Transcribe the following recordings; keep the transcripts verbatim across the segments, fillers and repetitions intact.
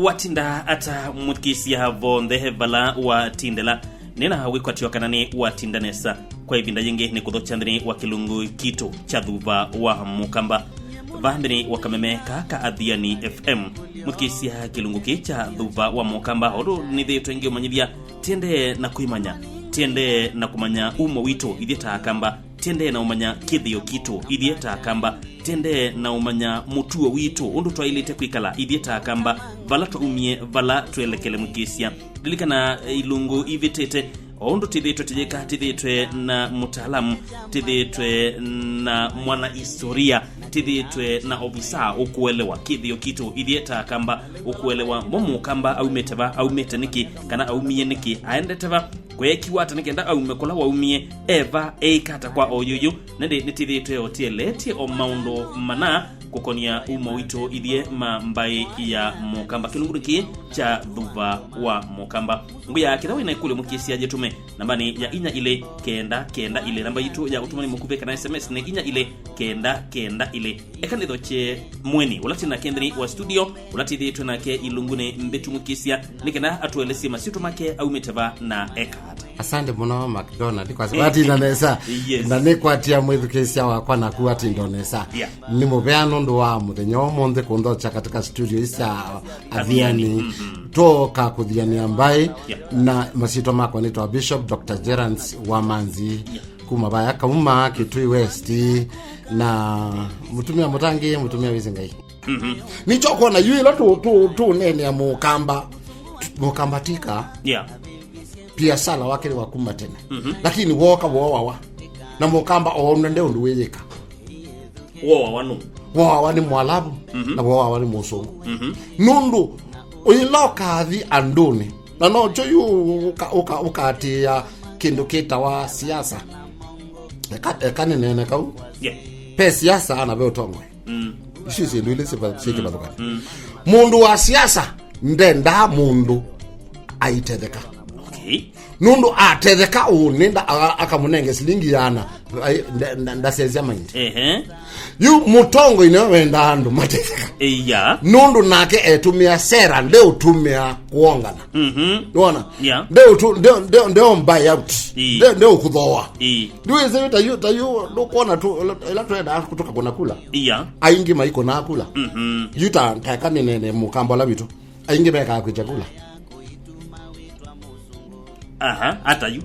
Watinda ata mũthikĩĩsya vonthe vala watindĩla? Nĩna wĩkwatyo kana nĩ watinda nesa. Kwa ĩvinda yĩngĩ nĩ kũthokya nthĩnĩ wa kĩlungu kitũ kya Thuva wa Mũkamba. Va nthĩnĩ wa kameme kaa ka Athiani F M, mũthikĩĩsya kĩlungu kĩĩ kya Thuva wa Mũkamba, ũndũ nĩthĩĩtwe ngĩũmanyĩthya, tiendee na kwĩmanya, tiendee na kũmanya umo witũ ithyĩ ta Akamba, tiendee na ũmanya kĩthĩo kitũ ithyĩ ta Akamba, tiendee na ũmanya mũtuo witũ, ũndũ twaĩlĩte kwĩkala ithyĩ ta Akamba, vala twaumie, vala twelekele mũthikĩĩsya. Lilikana, eh, ilungu ivĩtĩte, o ũndũ tĩthĩĩtwe tĩyĩka, tĩthĩĩtwe na mũtaalamu, tĩthĩĩtwe na mwana historia, tĩthĩĩtwe na ovisaa ũkũelewa kĩthĩo kitũ ithyĩ ta Akamba, ũkũelewa mo Mũkamba aumĩte va, aumĩte nĩkĩ, kana aumie nĩkĩ, aendete va, kweekiwa ata nĩ kenda aume kũla waumie, eva eĩka ata kwa oyũyũ. Nĩndĩ nĩtĩthĩĩtwe o tĩeleetye o maũndũ mana kũkonia umo witũ ithyĩ ma mbaĩ ya Mũkamba. Kĩlungunĩ kĩĩ kya Thuva wa Mũkamba. Ngũya kĩla wĩna ĩkũlyo mũthikĩĩsya yĩtũme nambanĩ ya inya ilĩ kenda kenda ilĩ. Namba yitũ ya ũtũmani mũkuvĩ kana S M S nĩ inya ilĩ kenda kenda ilĩ. Eka nĩthokye mũeni ũla twĩ nake nthĩnĩ wa studio, ũla tĩthĩĩtwe nake ilungunĩ mbĩtu mũthikĩĩsya, nĩ kenda atũelesye masyĩtwa make, aumĩte va na eka ata. Asante mũno, McDonald, kwa watinda nesa. Yes. Na nĩkwatia mwĩthukĩĩsya wakwa naku watinda nesa. Yeah. Nĩ mũvea nũndũ wa mũthenya ũmũnthĩ kũnthokya katika studio isi sya Athiani. Athiani, mhm. Twoka kũthiania mbaĩ. Yeah. Na masyĩtwa makwa nĩtwa Bishop Doctor Gerance Wamanzi. Yeah. Kuma vaya Kauma, Kitui West, na mũtumĩa mũtangĩ, mũtumĩa wĩsĩ Ngai. Mhm. Nĩkyo kwona yu ĩla tũ- tũ- tũneenea Mũkamba, Mũkamba tika. Yeah. Biasala wake nĩ wa kuma tene. Mhm. Lakini wooka wooawa. Na Mũkamba oona nde ũndũ wĩyĩka. Wooawa nũ? Wooawa nĩ Mwalavu, mhm, na wooawa nĩ Mũsũngũ. Mhm. Nũndũ ũyĩla ũkathi andũnĩ, na nokyo yu ũka- ũka- ũkaatĩĩa kĩndũ kĩtawa siasa. Eka, eka nĩneene kau. Yeah. Pe siasa na ve ũtongoi. Mm. Icio syĩndũ ilĩ syĩva- syĩ kĩvathũkany'o. Mm. Mũndũ wa siasa ndendaa mũndũ aitetheka. Okay. Nũndũ atetheka ũũ nĩ nda- a- akamũnenge silingi yana, ai- nda- nda- ndasenzya mind. Ehe. Yu mũtongoi nĩwe wendaa andũ matetheka. Eya. Nũndũ nake etũmĩa sera, ndeũtũmĩa kwongana. Mhm. Nĩwona? Yeah. Ndeũtũ- nde- nde- ndeũmbuy out. Ii. Nde- ndeũkũthooa. Ii. Ndwĩsĩ ta yu- ta yu ndũkwona tu ĩla- ĩla twendaa tũkakũna kula. Iya. Aingĩ maikũnaa kula. Mhm. Yu ta ta eka nĩnene Mũkamba ũla witũ. Aingĩ mekaa kwĩ chakula. Aha, ata yu.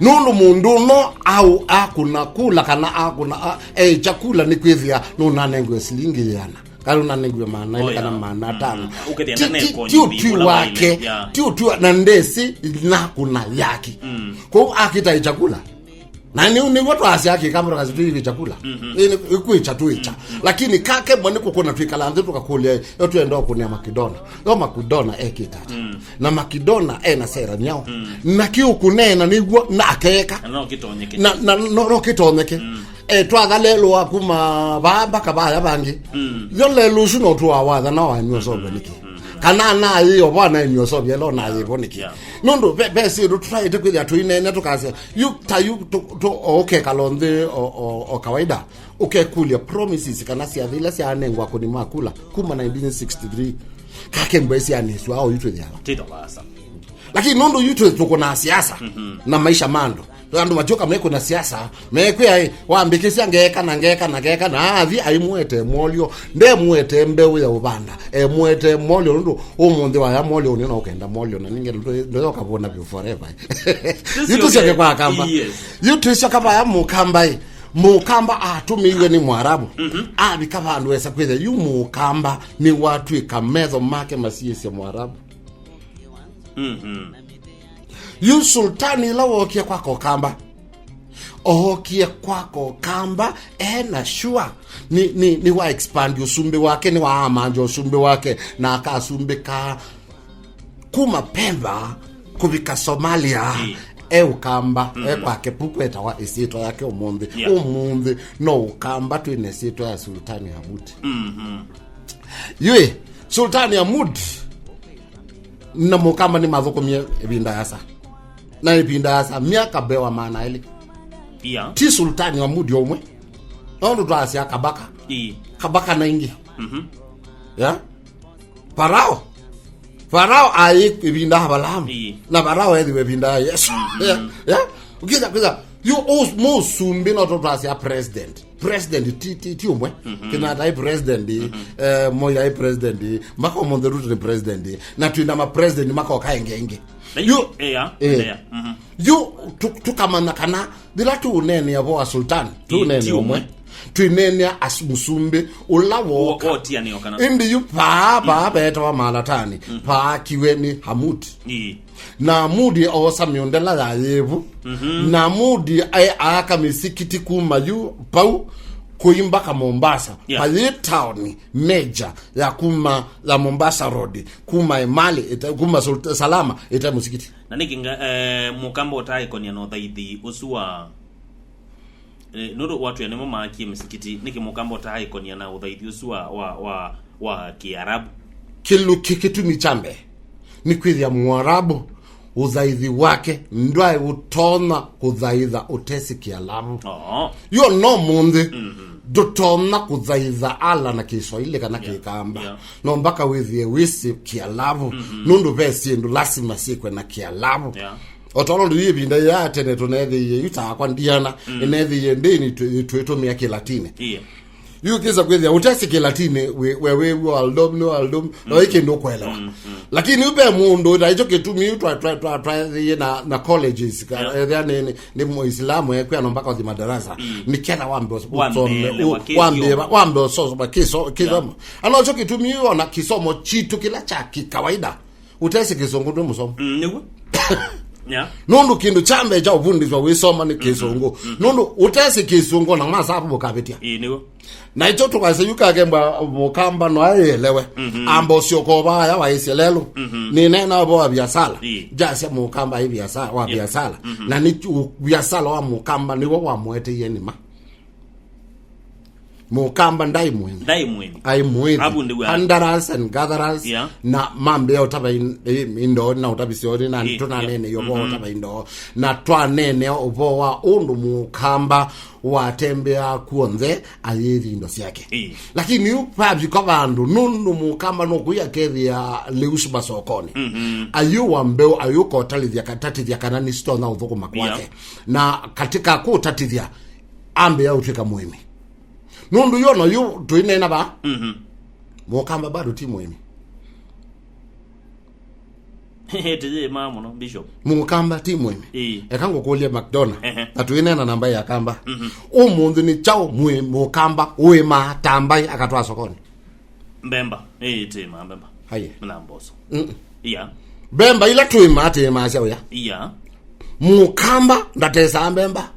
Nũndũ mũndũ ũno au akũna kula kana akũna a- e chakula nĩ kwĩthĩa nũnanengiwe silingi yana. Kana nũnanengiwe maana elĩ, oh, kana yeah, maana atano. Mm. Ũkethĩa ti- ndaneko ti- ti ũtwi wake, yeah, ti ũtwi wa- na ndesi nakũna yake. Mm. Kwoou akĩta e chakula. Na nĩ- nĩw'o twasya Kĩkamba tũkasya twĩ chakula. Mhm. Ĩ- nĩ- ĩkwĩcha twĩcha. Mhm. Lakini kake mwa nĩ kũkũna twĩkala nthĩ tũkakũlya, yo twenda ũkũnĩa Makidona. Yo Makidona ekĩte ata? Mm. Na Makidona ena sera nyaũ. Mm. Na kĩũkũneena nĩw'o na akeka. Na no kĩtonyeke. Na- na no- no kĩtonyeke. Mm. E, twatha lelũ wa kuma vaa mpaka vaya vangĩ. Mm. Yo lelũ ũsu no tũwawatha na wanyua sobe nĩkĩ? Mm. Kana naĩ ovo anaĩnyua sobe elo naĩ vo nĩkĩ? Yeah. Nũndũ ve- ve syĩndũ tũtaĩte kwĩthĩa tũinene tũkasya, yu ta yu tũ- tũ- o ũkekala nthĩ o- o- o kawaida, ũkekũlya promises kana syathĩ ila syaanengwa akũni ma kula kuma nineteen sixty-three, kake mbaĩ syanĩswa o yu twĩthĩawa. Tito vasa. Lakini nũndũ yu twĩ- tũkũnaa siasa, mhm, na maisha ma andũ, andũ matyoka mekũna siasa, mekwĩa, "Ĩ, wambĩkĩsya ngeka na ngeka na ngeka," na athi aimũete mwolyo, ndemũete mbeũ ya ũvanda, emũete mwolyo, nũndũ ũmũnthĩ waya mwolyo ũnĩ na ũkenda mwolyo, na ningĩ ndũ- ndũyoka vona vyũ forever. Yu tũsyoke kwa Akamba. Yes. Yu tũsyoka vaya Mũkamba, ĩ, Mũkamba atũmĩiwe nĩ Mwarabu. Mhm. Avika vandũ esa kwĩthĩa yu Mũkamba nĩwatw'ĩka metho make masiĩsya Mwarabu. Mhm. Yu sultani ĩla wookie kwaka Ũkamba, ookie kwaka Ũkamba ena sure nĩ, nĩ, nĩ wa expand ũsumbĩ wake, nĩ waamanja ũsumbĩ wake, na akasumbĩka kuma Pemba kũvika Somalia. Mm. E Ũkamba, mm, e kwake pu kwetawa ĩsyĩtwa yake ũmũnthĩ. Yeah. Ũmũnthĩ no Ũkamba twĩ na ĩsyĩtwa ya Sultani Hamud. Mhm. Yu ĩ, Sultani Hamud na Mũkamba nĩmathũkũmie ĩvinda yasa. Na ĩvinda yasa, myaka mbee wa maana elĩ. Yeah. Ti Sultani wa Mudi ũmwe. Nũndũ twasya Kabaka. Ii. Kabaka na ingĩ. Mhm. Yeah? Parao. Farao aĩ ĩvinda ya Avalaamu. Ĩĩ. Na Farao ethiwe ĩvinda ya Yesũ. Yeah. Ũkĩtha kwĩtha, yu ũs-, mũsumbĩ no tũtwasya president. President ti, ti, ti ũmwe. Kenyatta aĩ president, eh, Moi aĩ president, mpaka ũmũnthĩ Ruto nĩ president. Na twĩna ma president makoka engĩ engĩ. Na yu, yu, ĩya, eh, ĩya. Yu tu-, tũkamanya kana yĩla tũũneenea vo wa Sultan, ti, tũũneenea ti ũmwe. Ũmwe. Twĩneenea as mũsumbĩ ũla woka. Wo-, wotia nĩyo kana. Ĩndĩ yu paa, paa vetawa Malatani, paakiwe nĩ Hamudi. Ĩĩ. Na Hamudi oosa mĩũndela ya yĩvu. Na Hamudi aĩ aaka mĩsikiti kuma yu pau kũi mpaka Mombasa. Yeah. Payĩ taoni major ya kuma, ya Mombasa Road, kuma Emali, ĩte-, kuma Sult-, Salama, ĩte mũsikiti. Na nĩkĩ nga-, eh, mũkamba ũtaaĩkonia na ũthaithi ũsu wa, eh, nũndũ watu ya nĩmo maakie mĩsikiti, nĩkĩ mũkamba ũtaaĩkonia na ũthaithi ũsu wa, wa, wa, wa Kĩarabu? Kĩlu kĩ-, kĩtumi kya mbee nĩ kwĩthĩa Mũarabu ũthaithi wake ndwaĩ ũtonya kũthaitha ũtesi Kĩalavu. Oh. Yo no mũnthĩ ndũtonya kũthaitha Allah na Kĩswaili kana Kĩkamba. Yeah. No mpaka wĩthĩe wĩsĩ Kĩalavu. Nũndũ ve syĩndũ lasima syĩkwe na Kĩalavu. Yeah. O tondũ yu ĩvinda ya tene tũneethĩie yu takwa ndiana, ĩneethĩie ndĩni twĩ-, twĩtũmĩa Kĩlatini. Yeah. Yu kĩsa kwĩthĩa ũtesi Kĩlatini, we, we, we, waldom, nĩ waldom, no ĩ kĩndũ ũkwelewa. Lakini yu ve mũndũ, na ĩkyo kĩtumi yu twa-, twa-, twa-, twaethĩie na, na colleges, ka-, ethĩa nĩ, nĩ, nĩ Mũislamu, ekwĩa no mpaka ũthi madarasa. Nĩ ketha wambe ũs-, wambe ũsome, elewa, wambe, wambe ũsoma kĩso-, kĩsomo. Ana ĩkyo kĩtumi yu ona kĩsomo chitũ kĩla cha kikawaida, ũtesi Kĩsũngũ ndwĩ mũsomo. Mm, nĩguo. Yeah. Nũndũ kĩndũ kya mbee kya ũvundĩswa wĩsoma nĩ Kĩsũngũ. Nũndũ ũtesi Kĩsũngũ na masavu mũkavĩtya. Ĩĩ, nĩguo. Na ĩkyo tũkwasya yu kakemba Mũkamba no aĩelewe. Amba ũsyoka ũvaaya waĩsye lelũ. Nĩneena ũvoo wa viasala. Ĩĩ. Jasya Mũkamba aĩ viasala, wa viasala. Na nĩ u-, viasala wa Mũkamba nĩw'o wamũeteie nĩma. Mũkamba ndaĩ mũĩmi. Ndaĩ mũĩmi. Aĩ mũĩmi. Avu nĩw'o. Hunterers and gatherers. Yeah. Na mambĩa ũtava in-, i-, indo na ũtavi syoni na tũnaneenea ũvoo ũtava indo. Na twaneenea ũvoo wa ũndũ Mũkamba watembeaa kw'onthe ayĩthi indo syake. Ĩĩ. Lakini yu vavika vandũ nũndũ Mũkamba no kũi akethĩa lĩu masokoni. Ayũwa mbeũ, ayũka ũtalĩthya, katatĩthya kana nĩsitonya ũthũkũma kwake. Yeah. Na katika kũtatĩthya, ambĩa ũtwĩka mũĩmi. Nũndũ yu ona yu tũineena va, Mũkamba bado ti mũĩmi. Tĩyĩmaa mũno, Bishop. Mũkamba ti mũĩmi. Ĩĩ. Eka ngũkũlye McDonald. Ehe. Na tũineena na mbaĩ ya Kamba. Ũmũnthĩ nĩ kyaũ mũĩ-, Mũkamba ũĩmaa ta mbaĩ akatwaa sokoni? Mbemba. Ĩĩ, tĩmaa mbemba. Haya. Na mboso. Mm-mm. Iya. Mbemba ila tũĩmaa, tĩĩmaa sya ũya. Iya. Mũkamba ndatesaa mbemba.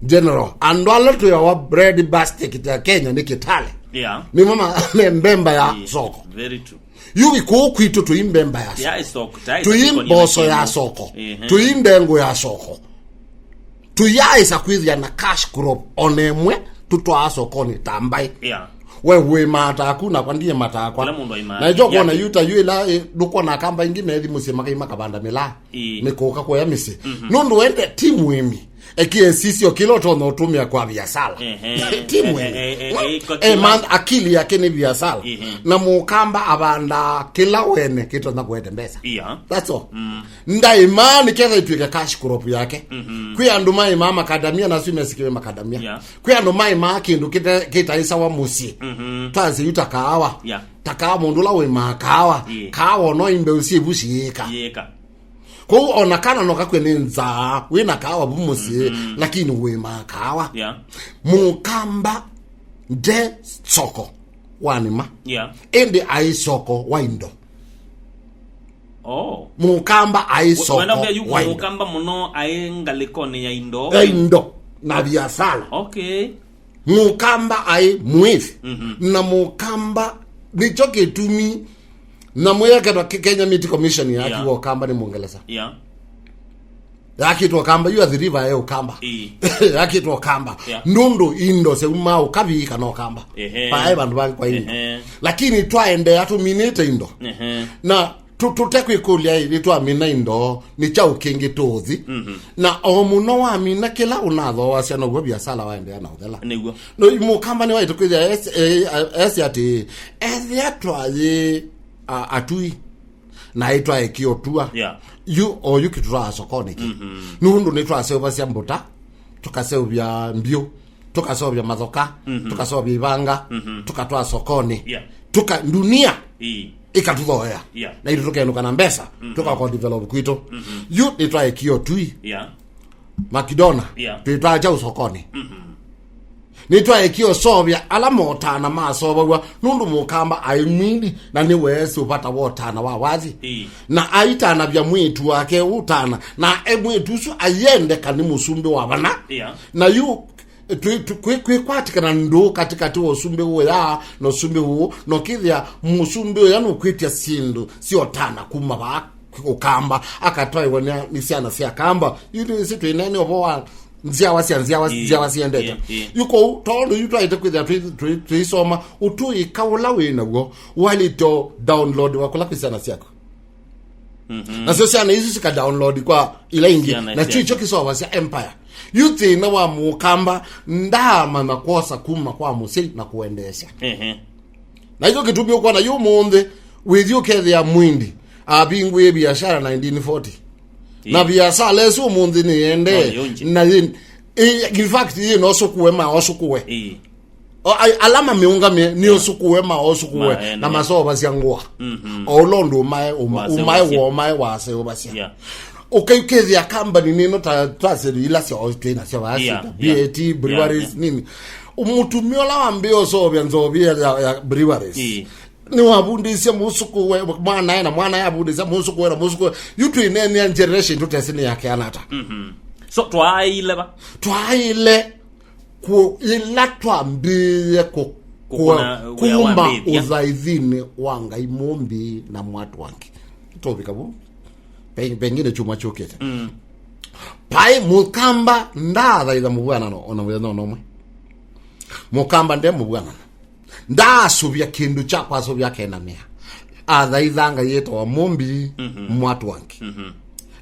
General, andũ ala twĩawa bread basket ya Kenya nĩ Kitale. Yeah. Nĩmo ma-, me mbemba ya soko. Very true. Yu kũũ kwitũ tũi mbemba ya soko. Yeah, it's soko. Tũi mboso ya soko. Ehe. Tũi ndengũ ya soko. Tũyaaĩsa kwĩthĩa na cash crop ona ĩmwe tũtwaa sokoni ta mbaĩ. Yeah. We wĩmaa taku nakwa ndiĩmaa takwa. Kĩla mũndũ aimaa yake. Na ĩkyo kwona yu ta yu ĩla, ĩ, ndũkwona Akamba ingĩ methi mũsyĩ makai makavanda mĩlaa. Ĩĩ. Nĩ kũka kũya mĩsyĩ. Nũndũ wende ti mũĩmi. Ekie sisyo kĩla ũtonya ũtũmĩa kwa viasala. Ehe. Ti mũĩmi. Eh, eh, eh, eh, man, akili yake nĩ viasala. Ehe. Na Mũkamba avandaa kĩla wene kĩtonya kũete mbesa. Yeah. That's all. Ndaĩmaa nĩ ketha ĩtw'ĩke cash crop yake. Kwĩ andũ maĩmaa makadamia na asu mesikiwe makadamia. Yeah. Kwĩ andũ maĩmaa kĩndũ kĩte-, kĩtaĩsawa mũsyĩ. Twasye yu ta kaawa. Yeah. Ta kaawa mũndũ ũla wĩmaa kaawa. Yeah. Kaawa no imbeũ syĩvu syĩĩka. Yĩka. Kwoou ona kana no kakw'e nĩ nzaa, wĩ na kaawa vu mũsyĩ, lakini wĩmaa kaawa. Yeah. Mũkamba nde soko wa nĩma. Yeah. Ĩndĩ aĩ soko wa indo. Oh. Mũkamba aĩ soko wa indo. Mũkamba mũno aĩ ngalĩkonĩ ya indo. Ya indo na viasala. Okay. Mũkamba aĩ mũĩthi. Na Mũkamba nĩkyo kĩtumi na mwĩyeketwa Kenya Meat Commission yakiwa Ũkamba nĩ Mũngelesa. Yeah. Yakĩtwa Ũkamba, yu Athi River e Ũkamba. Ĩĩ. Yakĩtwa Ũkamba. Yeah. Nũndũ indo syaumaa ũkavi kana Ũkamba. Ehe. Pae vandũ vangĩ kwa indo. Ehe. Lakini twaendeea tũminĩte indo. Ehe. Na tũ-, tũtekwĩkũlya ĩ, nĩtwamina indo, nĩ kyaũ kĩngĩ tũũthi? Na o mũno wamina kĩla ũnathooasya, now'o viasala waendeea na ũthela. Nĩw'o. No, Mũkamba nĩwaĩtũkwĩthĩa esi, e, esi atĩ, ethĩa twayĩ, a, atui. Na itwaekie ũtua. Yeah. Yu, o yu kĩtũtwaa sokonĩ kĩ. Mm-hmm. Nũndũ nĩtwaseũvasya mbuta, tũkaseũvya mbiũ, tũkaseũvya mathoka, mm-hmm, tũkaseũvya ivanga, mm-hmm, tũkatwaa sokonĩ. Yeah. Tũka, ndunia, ĩĩ, ĩkatũthoea. Yeah. Na itũ tũkenũka na mbesa, mm-hmm, tũkakwa develop kwitũ. Mm-hmm. Yu nĩtwaekie ũtui. Yeah. Makidona, yeah, twĩtwaa kyaũ sokonĩ? Mm-hmm. Nĩtwaekie ũseũvya ala motana masovaw'a, nũndũ mũkamba aĩ mwini na nĩweesĩ ũvata wa ũtana wa wathi. Ĩĩ. Na aitanavya mwĩĩtu wake ũtana, na e mwĩĩtu ũsu ayendeka nĩ mũsumbĩ wa vana. Yeah. Na yu, twĩ-, twĩ-, kwĩ-, kwĩkwatĩkana ndũũ katĩkatĩ wa ũsumbĩ ũya na ũsumbĩ ũũ, na ũkĩthĩa mũsumbĩ ũya nũkwĩtya syĩndũ sya ũtana kuma vaa ũkamba, akatwaĩwa nĩ, nĩ syana sya kamba. Yu nĩwĩsĩ twĩ nene ũvoo wa nzyawa sya nzyawa, ĩĩ, nzyawa siendete. Ĩĩ, ĩĩ. Yu kũu, tondũ yu twaĩte kwĩthĩa twĩ-, twĩ-, twĩisoma, ũtũĩka ũla wĩ naw'o, waĩlĩte download wa kũla kwĩ syana syaku. Mhm. Nasyo syana isu sika download kwa ila ingĩ. Syana na syaku. Kyu ikyo kĩseũvasya empire. Yu thĩna wa mũkamba ndaamanya kwosa kuma kwa mũsyai na kũendeesya. Ehe. Na ikyo kĩtumi ũkwona yu ũmũnthĩ, wĩthi ũkethĩa mwindi avingũie biashara nineteen forty. Ĩĩ. Na biashara ĩsu ũmũnthĩ nĩyendee. No, yĩ ũngĩ. Na yĩ, ĩ, in fact, yĩ no sũkũe ma osũkũe. Ĩĩ. O, ai, ala mamĩũngamĩe, nĩ, yeah, osũkũe ma osũkũe, ma, eh, na nĩ maseũvasya ngũa. Mhm. O ũla ũndũ ũmae, ũma-, ũmae, waseũvasya, womae waseũvasya. Yeah. Ũkaikethĩa kambani nĩno ta, ta twasĩlĩ ila sya twĩ nasyo vaa, yeah, sita, yeah, B A T, yeah, breweries, yeah, nini. Mũtumĩa ũla wambĩĩa ũseũvya nzovi ya, ya, ya breweries. Ĩĩ. Nĩwavundĩsye mũsũkũwe, mwanae na mwanae avundĩsya mũsũkũwe na mũsũkũwe. Yu twĩneenea generation tũtesĩ nĩ yakeana ata. Mhm. So, twaaĩle va? Twaaĩle ku-, ĩla twambĩĩe ku-, kũkũna ku-, wĩa wa kuma mbĩthya. Ũthaithinĩ wa Ngai Mũmbi na Mwatwangi. Tũvika vu. Pe-, pengine kyumwa kyũkĩte. Mm. Paĩ mũkamba ndaathaitha mũvw'anano ona mũthenya ona ũmwe. Mũkamba nde mũvw'anano. Ndaasũvya kĩndũ kya kwasũvya akenamĩa. Athaitha Ngai yĩtawa Mũmbi, mhm, Mwatwangi. Mhm.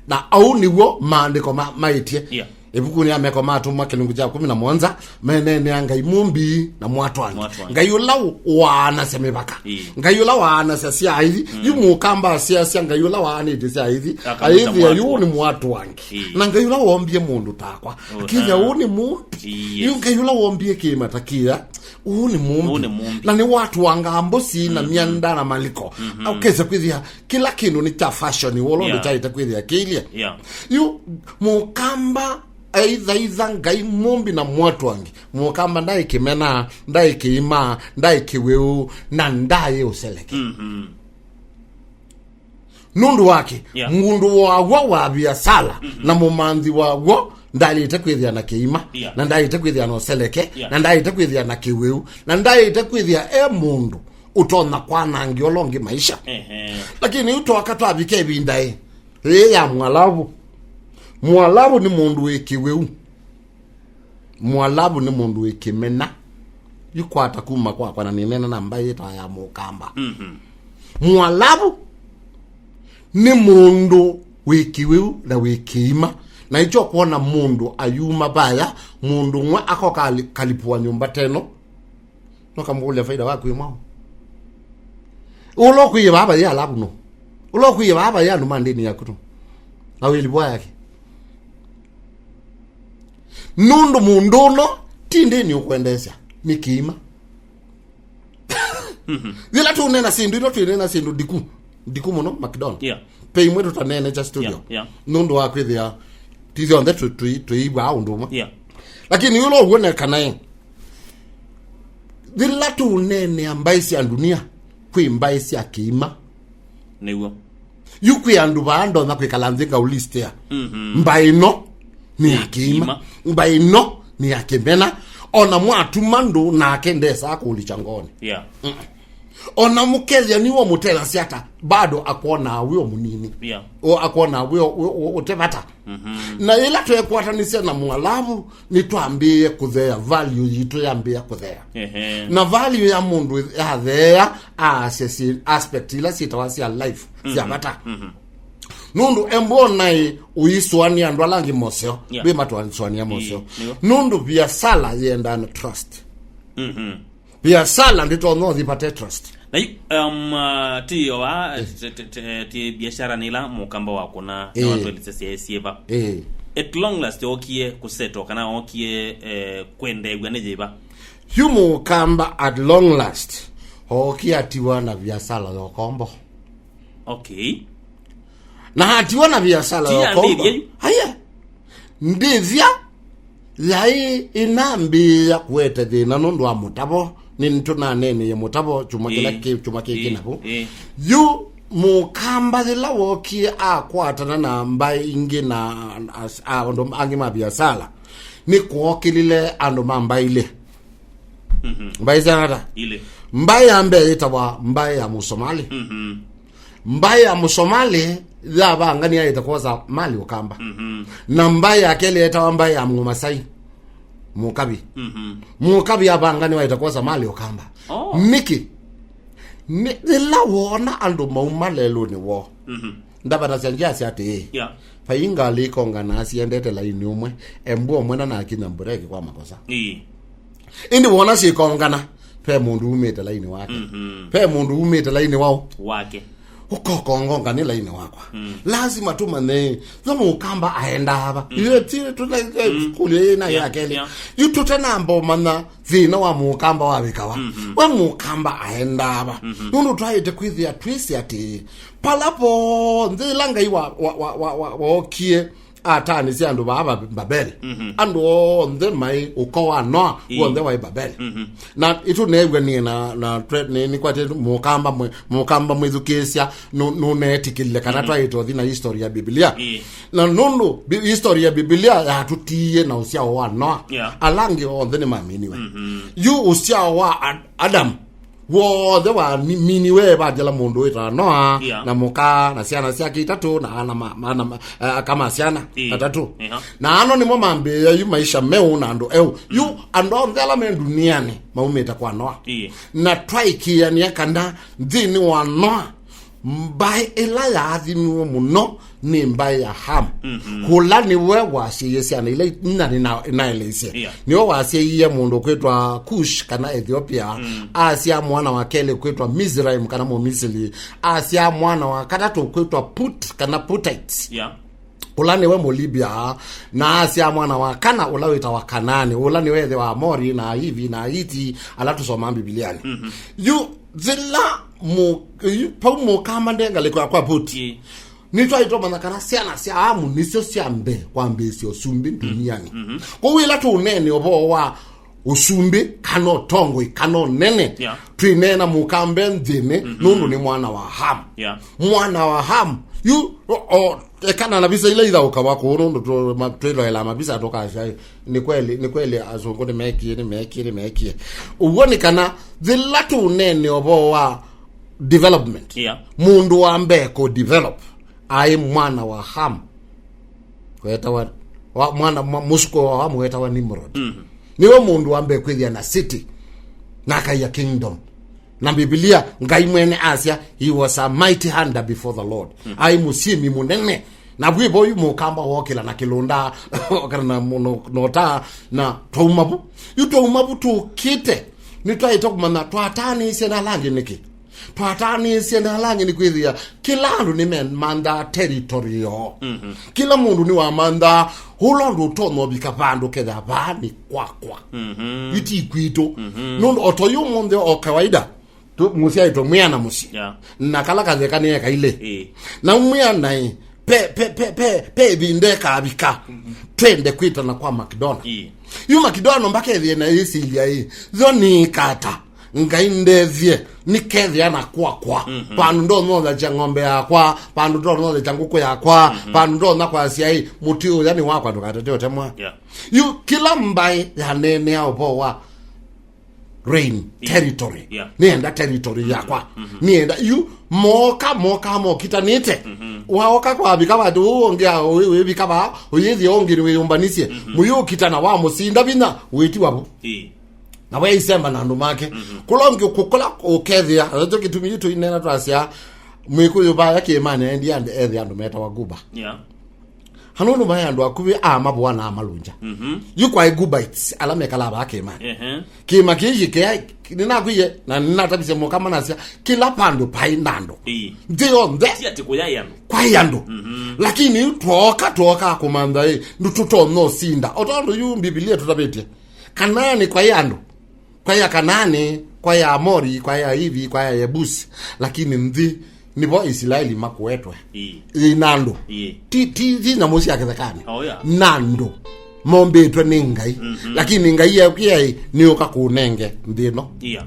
Na au nĩw'o maandĩko ma-, maĩtye. Yeah. Ĩvukunĩ ya Meko ma Atũmwa kĩlungu kya kũmi na mũonza, meneenea Ngai Mũmbi na Mwatwangi. Mwatwangi. Ngai ũla waanasya mĩvaka. Ĩĩ. Ngai ũla waanasya sya aithi. Mm. Yu mũkamba asyaasya Ngai ũla waanĩtye sya aithi. Akamwĩta aithi ayu Mwatwangi. Nĩ Mwatwangi. Ĩĩ. Na Ngai ũla wombie mũndũ takwa. Ũũ, akĩthĩa, ah, ũũ nĩ Mũmbi. Yes. Yu Ngai ũla wombie kĩĩma ta kĩya, ũũ nĩ Mũmbi. Ũũ nĩ Mũmbi. Na nĩwatũangaa mbũsi na, mhm, myanda na maliko. Mhm. Ũkesa kwĩthĩa kĩla kĩndũ nĩ kya fashion, wolo, yeah, ndĩtaĩte kwĩthĩa kĩilye. Yeah. Yu mũkamba aithaitha Ngai Mũmbi na Mwatwangi. Mũkamba ndaĩ kĩmena, ndaĩ kĩima, ndaĩ kĩwĩu, na ndaĩ ũseleke. Mhm. Nũndũ wake, yeah, mũndũ waw'o wa viasala, mhm, na mũmanthi waw'o ndaĩte kwĩthĩa na kĩima, yeah, na ndaĩte kwĩthĩa na ũseleke, yeah, na ndaĩte kwĩthĩa na kĩwĩu, na ndaĩte kwĩthĩa e mũndũ ũtonya kwanangĩa ũla ũngĩ maisha. Ehe. Lakini yu twoka twavika ĩvinda ĩ, ĩĩ ya Mwalavu. Mwalavu nĩ mũndũ wĩ kĩwĩu. Mwalavu nĩ mũndũ wĩ kĩmena. Yu kwata kuma kwakwa na nĩneena na mbaĩ yĩtawa ya Mũkamba. Mhm. Mwalavu nĩ mũndũ wĩ kĩwĩu na wĩ kĩima. Na ĩkyo kwona mũndũ ayuma vaya, mũndũ ũmwe akoka ali-, kalipua nyũmba teno. Nokamũkũlya faida waku ĩmwe. Ũla ũkwĩie vaa vayĩ alavu no. Ũla ũkwĩie vaa vayĩ andũ ma ndĩni yaku no. Na wĩlipua yake. Nũndũ mũndũ ũno ti ndĩni ũkwendeesya, nĩ kĩima. Mhm. Yĩla tũneena syĩndũ ino, twĩneena syĩndũ ndiku, ndiku mũno, McDonald. Yeah. Pe imwe tũtaneene kya studio. Yeah, yeah. Nũndũ wa kwĩthĩa ti syonthe tũ-, tũi-, tũiw'aa ũndũ ũmwe. Yeah. Lakini yũla ũw'o nekae, yĩla tũneenea mbaĩ sya ndunia, kwĩ mbaĩ sya kĩima. Nĩw'o. Yu kwĩ andũ vaa ndonya kwĩkala nthĩ ngau list ya. Mhm. Mbaĩ ĩno nĩ ya kĩima. Kĩima. Mbaĩ ĩno nĩ ya kĩmena. Ona mwatuma ndũ nake ndesaa kũlikya ngoonĩ. Yeah. Mm. Ona mũkethĩa nĩwe mũtelasya ata, bado akwonaa wĩ o mũnini. Yeah. O akwonaa wĩ o, wĩ, wĩ, ũte vata. Mhm. Na yĩla tweekwatanĩsya na Mwalavu, nĩtwambĩĩe kũtheea, value yitũ yambĩĩa kũtheea. Ehe. Na value ya mũndũ yatheea, aasya syĩ aspect ila syĩtawa sya life, sya, mhm, vata. Mhm. Nũndũ embonai ũisũanĩa andũ ala angĩ moseo, yeah, ndwĩ matũsũanĩa moseo. Ĩĩ, nĩw'o. Nũndũ viasala yĩendaa na trust. Mhm. Viasala ndĩtonya ũthi vate trust. Na yu, um, uh, ti yo wa, eh, ti, ti, ti, ti biashara nĩ ila mũkamba wa kũna, eh, na watwelise syaĩ syĩva. Eh. At long last okie kũseto kana okie, eh, kwendeew'a nĩ yĩva? Yu mũkamba at long last okie atiwa na biasala ya ũkombo. Okay. Na atiwa na biasala ya ũkombo. Ti ya ndĩthya yu? Aya. Ndĩthya yaĩ ĩnambĩĩa kũete thĩna nũndũ wa mũtavo. Nĩtũnaneeneie mũtavo kyumwa kĩla, ĩĩ, kĩ kyumwa kĩkĩ, ĩĩ, navu. Ĩĩ. Yu mũkamba yĩla wokie akwatana na mbaĩ ingĩ na as- a- andũ angĩ ma biasala, nĩ kwookĩlile andũ ma mbaĩ ilĩ. Mhm. Mbaĩ syana ta? Ilĩ. Mbaĩ ya mbee yĩtawa mbaĩ ya Mũsomali. Mhm. Mbaĩ ya Mũsomali yavangani yaĩte kwosa mali ũkamba. Mhm. Na mbaĩ ya kelĩ yetawa mbaĩ ya Mũmasai. Mũkavi. Mhm. Mũkavi avangani waĩte kwosa mali ũkamba. Oh. Nĩkĩ? Nĩ yĩla woona andũ mauma lelũnĩ woo. Mhm. Ndavanasya ngyasya atĩĩ, yeah, vai ngalĩ ikongana siendete laini ũmwe, embu ũmwe na nakinya mbureki kwa makosa. Ĩĩ. Ĩndĩ wona syĩkongana, ve mũndũ umĩte laini wake. Mhm. Ve mũndũ umĩte laini wao. Wake. Ũkokongonga nĩ laini wakwa. Mm. Lazima tũmanye, yo mũkamba aendaa va. Mm. Ithe ti tũna, eh, mm, kũlya ĩ na, yeah, ya kelĩ. Yeah. Yu tũtanamba ũmanya thĩna wa mũkamba wavikawa. Mhm. We mũkamba aendaa va. Mhm. Nũndũ twaĩte kwĩthĩa twĩsĩ atĩ pala vonthe ĩla Ngai wa, wa, wa, wa, wa, wookie atanĩsya andũ vaa va Babeli. Mhm. Andũ onthe maĩ ũko wa Noa, ĩĩ, w'onthe waĩ Babeli. Mhm. Na ĩtũneew'anie na, na twe- nĩ- nĩkwatĩ mũkamba mwe- mũkamba mwĩthukĩĩsya nũ- nũneetĩkĩlile kana, mhm, twaĩte ũthi na history ya Biblia. Ĩĩ. Na nũndũ bi- history ya Biblia yatũtiie na ũsyao wa Noa, yeah, ala angĩ onthe nĩmaminiwe. Mhm. Yu ũsyao wa Ad- Adamu w'onthe waminiwe, vathela mũndũ wĩtawa Noa, yeah, na mũka na syana syake itatũ na ana ma- ma- ana ma- eh, aka ma syana, ĩĩ, atatũ. Ĩha. Na ano nĩmo mambĩĩa yu maisha meũ na andũ eũ. Yu, mm, andũ onthe ala me ndunianĩ maumĩte kwa Noa. Ĩĩ. Na twaĩkĩĩanĩa kana nthĩnĩ wa Noa, mbaĩ ĩla yaathimiwe mũno nĩ mbaĩ ya Ham. Mhm. Kũla nĩwe wasyaie syana ila inya nĩna- nĩnaeleisye. Yeah. Nĩwe wasyaie mũndũ kwĩtwa Kush kana Ethiopia, mm, asya mwana wa kelĩ kwĩtwa Mizraim kana Mũmisili, asya mwana wa katatũ kwĩtwa Put kana Putites. Yeah. Ũla nĩwe Mũlibia, na asya mwana wa kana ũla wĩtawa Kanaani, ũla nĩwe ĩthe wa Amori na Ahivi na Ahiti ala tũsomaa Mbivilianĩ. Mhm. Yu, yĩla mũ- yu- vau mũkamba ndengalĩko ya kwa Puti. Ĩĩ. Nĩtwaĩtwe manya kana syana sya Amu nĩsyo sya mbee kwambĩĩsya ũsumbĩ ndunianĩ. Mhm. Kwoou ĩla tũũneena ũvoo wa ũsumbĩ, kana ũtongoi, kana ũnene, yeah, twĩneena mũkambe nthĩnĩ, mhm, nũndũ nĩ mwana wa Ham. Yeah. Mwana wa Ham. Yu, o- o- ekana na visa ila ithaũkawa kũũ, nũndũ tũ- ma- twĩloela mavisa tũkasya, "Ĩ, nĩ kweli, nĩ kweli asũngũ nĩmekie, nĩmekie, nĩmekie." Ũw'o nĩ kana yĩla tũũneena ũvoo wa development, yeah, mũndũ wa mbee kũ develop aĩ mwana wa Ham. Wetawa, wa- mwana mwa- mũsuko wa Ham wetawa Nimrod. Mhm. Nĩwe mũndũ wa mbee kwĩthĩa na city na akaia kingdom. Na Biblia, Ngai mwene asya, "He was a mighty hunter before the Lord." Mm. Aĩ mũsyĩmi mũnene. Na vwĩ vo yu mũkamba wokĩla na kĩlũnda, okana na mũno- nota, na twauma vu. Yu twauma vu tũkĩte, nĩtwaĩte kũmanya twatanĩisye na ala angĩ nĩkĩ. Twatanĩisye na ala angĩ nĩ kwĩthĩa kĩla andũ nĩmemanthaa territory yoo. Mhm. Kĩla mũndũ nĩwamanthaa ũla ũndũ ũtonya ũvika vandũ ketha vaa nĩ kwakwa. Mhm. Yu ti kwitũ. Mhm. Nũndũ o ta yu ũmũnthĩ o kawaida, tũ- mũsyaĩtwe mwĩana mũsyĩ. Yeah. Na kala katheka nĩ eka ilĩ. Ĩĩ. Na mwĩana ĩ, pe, pe, pe, pe, pe ĩvinda ĩkavika, mhm, twende kwĩtana kwa McDonald. Ĩĩ. Yu McDonald mbakethĩe na ĩsilya ĩ, yo nĩĩkata. Ngai ndethye, nĩkethĩa na kwakwa. Mhm. Vandũ ndonothacha ng'ombe yakwa, vandũ ndonothacha ngũkũ yakwa, mhm, vandũ ndona kwasya ĩ, mũtĩ ũya nĩ wakwa, ndũkatate ũtemwa. Yeah. Yu kĩla mbaĩ yaneenea ũvoo wa reign, yeah, territory. Yeah. Nĩenda territory yakwa. Mhm. Nĩenda, yu, moka, moka, mokitanĩte. Mhm. Waoka kwavika vandũ ũũ ũngĩ, a, ũyũ wĩvika vaa, ũyĩthĩa ũngĩ nĩwĩyũmbanisye. Mhm. Mũyũkitana wa mũsinda vinya, wĩtiwa vu. Ĩĩ. Na we isemba na andũ make. Mhm. Kũla ũngĩ kũkũla ũkethĩa, nakyo kĩtumi yu tũinena twasya, Mwĩkũyũ vaya kĩĩmanĩ aendie and- ethĩa andũ metawa Guba. Yeah. Hanũndũ maĩ andũ akuvĩ a mavũa na amalunja. Mhm. Yu kwaĩ Gubites, ala mekalaa vaa kĩĩmanĩ. Ehe. Kĩĩma kĩĩ yĩkea, nĩnakwie, na nĩnatavisye mũka manasya, kĩla vandũ paĩ na andũ. Ĩĩ. Nthĩ yonthe. Ti atĩ kũyaĩ andũ. Kwaĩ andũ. Mhm. Lakini yu twooka, twooka kũmantha ĩ, ndũ tũtonya ũsinda. O tondũ yu Mbivilia tũtavĩtye. Kanaanĩ kwaĩ andũ. Kwaĩ Akanaanĩ, kwaĩ Aamori, kwaĩ Ahivi, kwaĩ Ayebusi. Lakini nthĩ nĩvo Isilaeli makuetwe. Ĩĩ. Ĩĩ na andũ. Ĩĩ. Ti, ti, ti nyamũ sya kĩthekanĩ. Oh, yeah. Na andũ mombĩtwe nĩ Ngai. Mhm. Lakini Ngai ekwĩa ĩ, nĩũka kũnenge nthĩ ĩno. Yeah.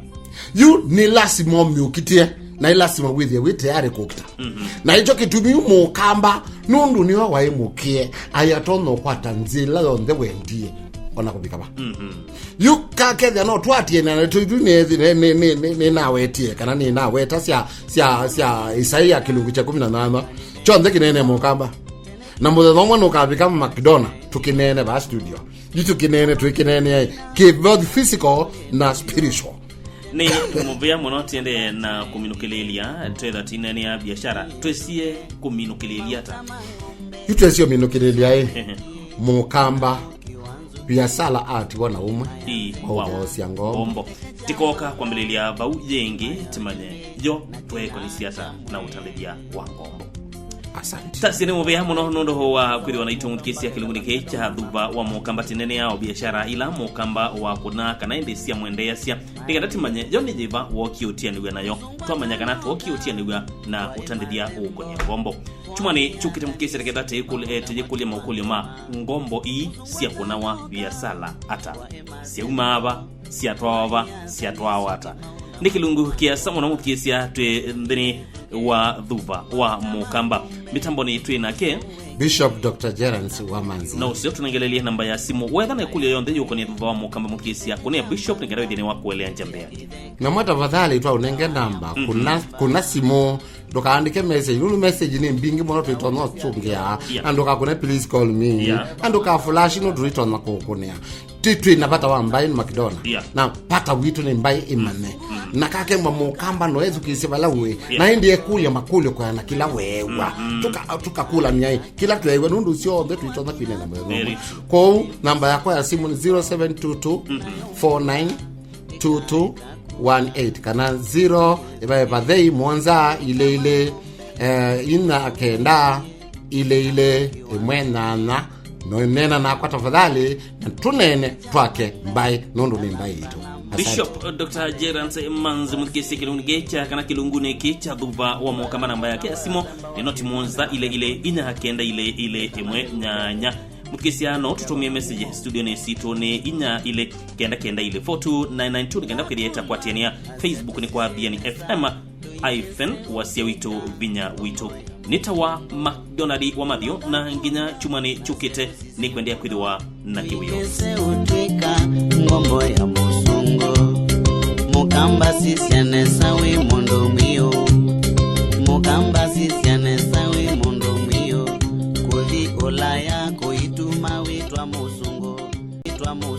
Yu nĩ lasima ũmyũkitĩe, na nĩ lasima wĩthĩe wĩ tayarĩ kũkita. Mhm. Na ĩkyo kĩtumi yu mũkamba, nũndũ nĩwe waĩ mũkĩe, ayatonya ũkwata nzĩa ĩla yonthe wendie, ona kũvika va. Mhm. Yu kakethĩa no twatie na tũitũ nĩ, nĩ, nĩ, nĩ, nĩ, nĩnawetie, kana nĩnaweta sya, sya, sya Isaia kĩlungu kya kũmi na nyanya. Kyonthe kĩnene mũkamba. Na mũthenya ũmwe nũkavika McDonald, tũkĩneene vaa studio. Yu tũkĩneene, twĩkĩneene, kĩ both physical na spiritual. Nĩ mũvea mũno, tiendee na kũminũkĩlĩĩlya, twetha tineenea biashara, twĩsie kũminũkĩlĩĩlya ata? Yu twĩsie ũminũkĩlĩĩlya ĩ, mũkamba, biasala atiwa na ũmwe, ii, wa ũthoosya ngombo. Ngombo. Tikoka kwambĩlĩlya vau yĩngĩ, timanye yo tweekonisya ata na ũtandĩthya wa ngombo. Asante. Tasie nĩ mũvea mũno nũndũ wa kwĩthĩwa naitũ mũthikĩĩsya kĩlungunĩ kĩĩ kya Thuva wa Mũkamba, tineenea o biashara ila mũkamba wa kũna kana ĩndĩ sya mwendeeasya. Nĩkenda timanye yo nĩ yĩva wookie ũtianĩw'a nayo. Twamanya kana twookie ũtianĩw'a na ũtandĩthya ũũkonia ngombo. Kyumwanĩ kyũkĩte mũkĩsya nĩkenda tĩyĩkũl-, eh, tĩyĩkũlya maũkũlyo ma ngombo ii sya kũnawa viasala ata? Syaumaa va? Syatwawa va? Syatwawa ata? Nĩ kĩlungu kĩasa mũno mũthikĩĩsya twĩ nthĩnĩ wa Thuva wa Mũkamba. Mĩtambonĩ twĩ nake Bishop Doctor Gerance wa Manzi. Na ũseo tũnengelelie namba ya simũ. Wetha na ĩkũlyo yonthe yũkonĩ Thuva wa Mũkamba mũthikĩĩsya, kũnĩa Bishop nĩkenda wĩthĩe nĩwakũelea njambea. Namwe tafadhali twaũnenge namba, mhm, kũna, kũna simũ, ndũkaandĩke message. Nũndũ message nĩ mbingĩ mũno twĩtonya ũtũngĩa. Yeah. Na ndũkakũne please call me. Yeah. Na ndũkaflash nũndũ twĩtonya kũkũnĩa. Ti twĩ na vata wa mbaĩ McDonald. Yeah. Na vata witũ nĩ mbaĩ ĩmane. Mm. Na kakemba mũkamba no ethukĩĩsye vala ũĩ. Yeah. Na ĩndĩ ekũlya makũlyo kwĩana kĩla weew'a. Mm, mm. Tũka-, tũkakũlany'a ĩ, kĩla tweew'a nũndũ syonthe twĩtonya kwĩneena mũthenya ũmwe. Very true. Kwoou, namba yakwa ya simũ nĩ zero seven two two, four nine two two one eight, kana zero, ĩvaĩva thei mũonza ilĩ ilĩ, eh, inya kenda, ilĩ ilĩ, ĩmwe nyanya. No neena nakwa tafadhali, na tũneene twake mbaĩ, nũndũ nĩ mbaĩ yitũ. Asante. Bishop Doctor Gerance Manzi, mũthikĩĩsye kĩlungu gĩkĩ kya, kana kĩlungunĩ kĩĩ kya Thuva wa Mũkamba, namba yake ya simũ nĩ noti mũonza ilĩ ilĩ, inya kenda ilĩ ilĩ, ĩmwe nyanya. Mũthikĩĩsya no tũtũmĩe message studionĩ sitũ nĩ inya ilĩ kenda kenda ilĩ four two nine nine two, nĩkenda kwĩthĩa ĩtakwatĩanĩa. Facebook nĩ kwa Thiani F M hyphen wasya witũ vinya witũ. Nĩ ta wa McDonald wa Mathio, na nginya kyumwanĩ kyũkĩte nĩkwendea kwĩthĩwa na kĩwĩo. Ese ũtwĩka ngombo ya mũsũngũ. Mũkamba sisya nesa wĩ mũndũ mwiũ. Mũkamba